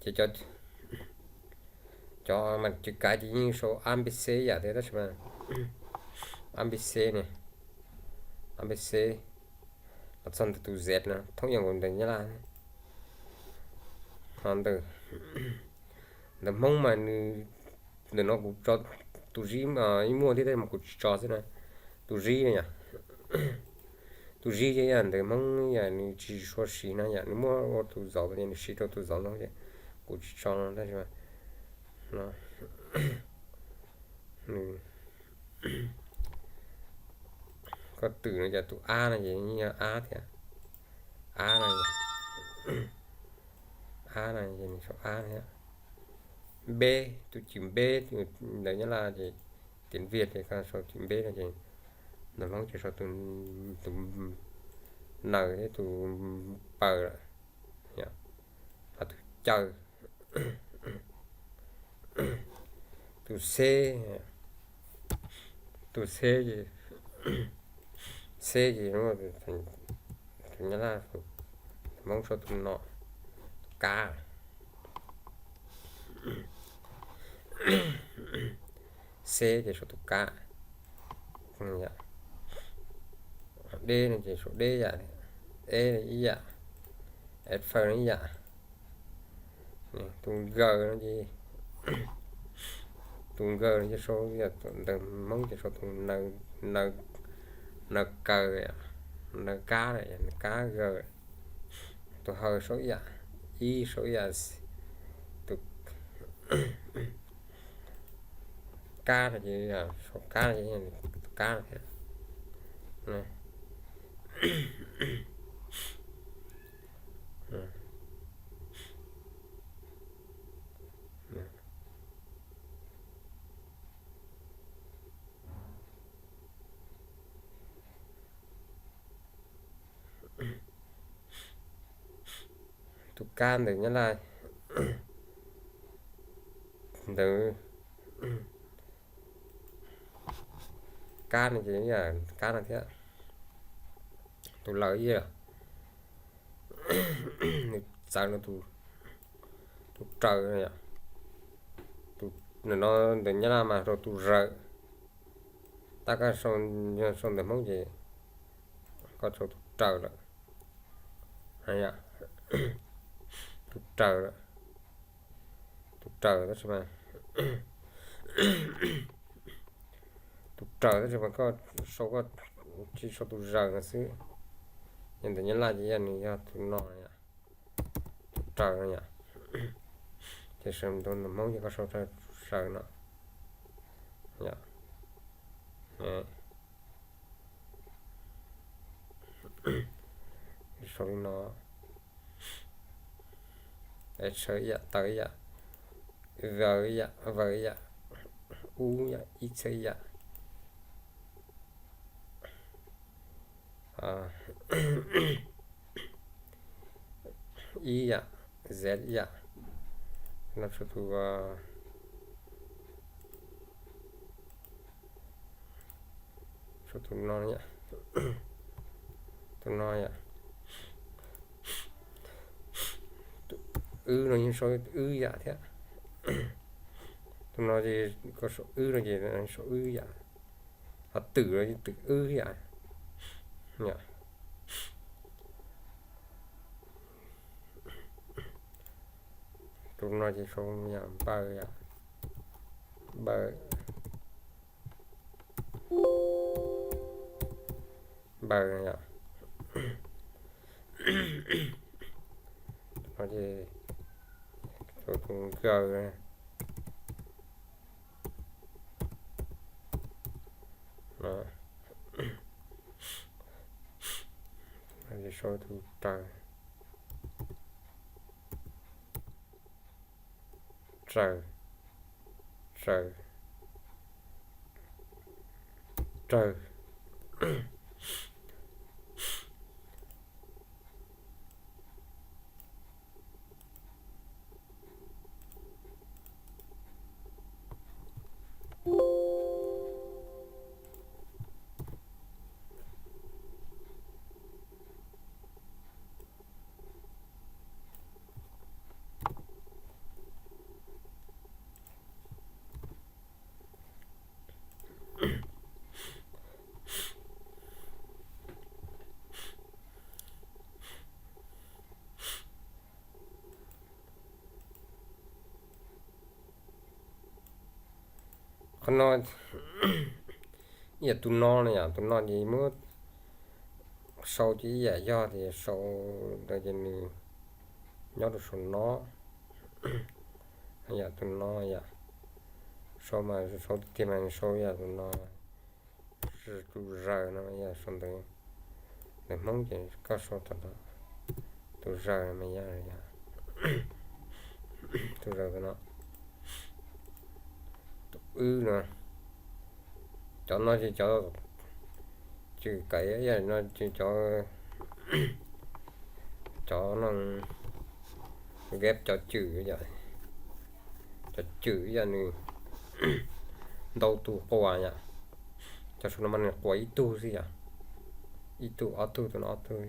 Ces cov, cov mas chữ cái ces yeej sau A B C ib yam thiab tab sis mas A B C ne, A B C los txog ntawm tus Z no thoob ib yam nkaus ntawm Nyab Laj. Ho ntawm, ntawm Hmoob mas nws, ntawm no kuv tso tus zib, ib muaj thiab tab sis mas kuv tsis tso xwb na. Tus zib no yom, tus zib ces yam ntawm Hmoob yam nws tsis tshua siv no yom, nws muab ua tus zauv ces nws siv rau tus zauv no ces kuv tsis tso no tab sis mas no, nws, koj twm no ces tus A no ces yeej yog A thiab, A no, A no ces nws sau A thiab. B, tus chữ B ntawm Nyab Laj ces tiếng Việt ces koj sau chữ B no ces ntawm Hmoob ces sau tus, tus naws thiab tus paws lawm, ho tus caws, tus C, tus C ces, C ces tus Nyab Laj, Hmoob sau tus no, tus kab. C ces sau tus kab. D no ces sau D ib yam, E ib yam, F no ib yam. Tus G no ces, tus G no ces sau ntawm Hmoob ces sau tus naws, naws kaws, naws kab, naws kab G. Tus H sau ib yam, I sau ib yam, tus kab no ces sau kab no ces tus kab no thiab. Tus kab ntawm Nyab Laj, ntawm kab no ces yam kab no thiab. Tus laws ib yam, nws txawv no, tus raws no yom. Tus, ntawm no ntawm Nyab Laj mas rau tus zawm, tab koj sau, yog sau ntawm Hmoob ces koj sau tus raws lawm. Tus raws lawm, tus raws tab sis mas, tus raws tab sis mas koj sau, koj tsis sau tus zawm no xwb. Yog ntawm Nyab Laj ces yog nws yog tus no, tus raws no yom. Ces sau ntawm Hmoob ces koj sau tus zawm no. Sau li no, S ib yam, T ib yam, V ib yam, V ib yam, U ib yam, X ib yam, ib yam, Z ib yam. No sau tus, sau tus no, tus no yom. Wb no yeej sau wb yam thiab. Tus no ces koj sau wb no ces sau wb yam. Ho twm no twm wb yam. Tus no ces sau yam npaws yom, npaws, npaws yom. No ces sau tus nkaws, sau tus raws, raws, raws, raws. No, yog tus no no yom, tus no ces muab sau ces ib yam yog tias sau ntawd ces nws nyob rau saum no. Yam tus no yom, sau mas sau tiag tiag mas sau yam tus no, tus zaws no yog sau ntawd. Ntawv Hmoob ces koj sau tom no, tus zaws mas yog, tus zaws no, tus wb no. Cov no ces cov cwm kaim, yam no ces cov, cov no, ghép cov cwm yom, cov cwm yom nws ntau tus quas yom. Cov saum no mas nws quas ib tug xwb yom, ib tug ob tug, tus no ob tug.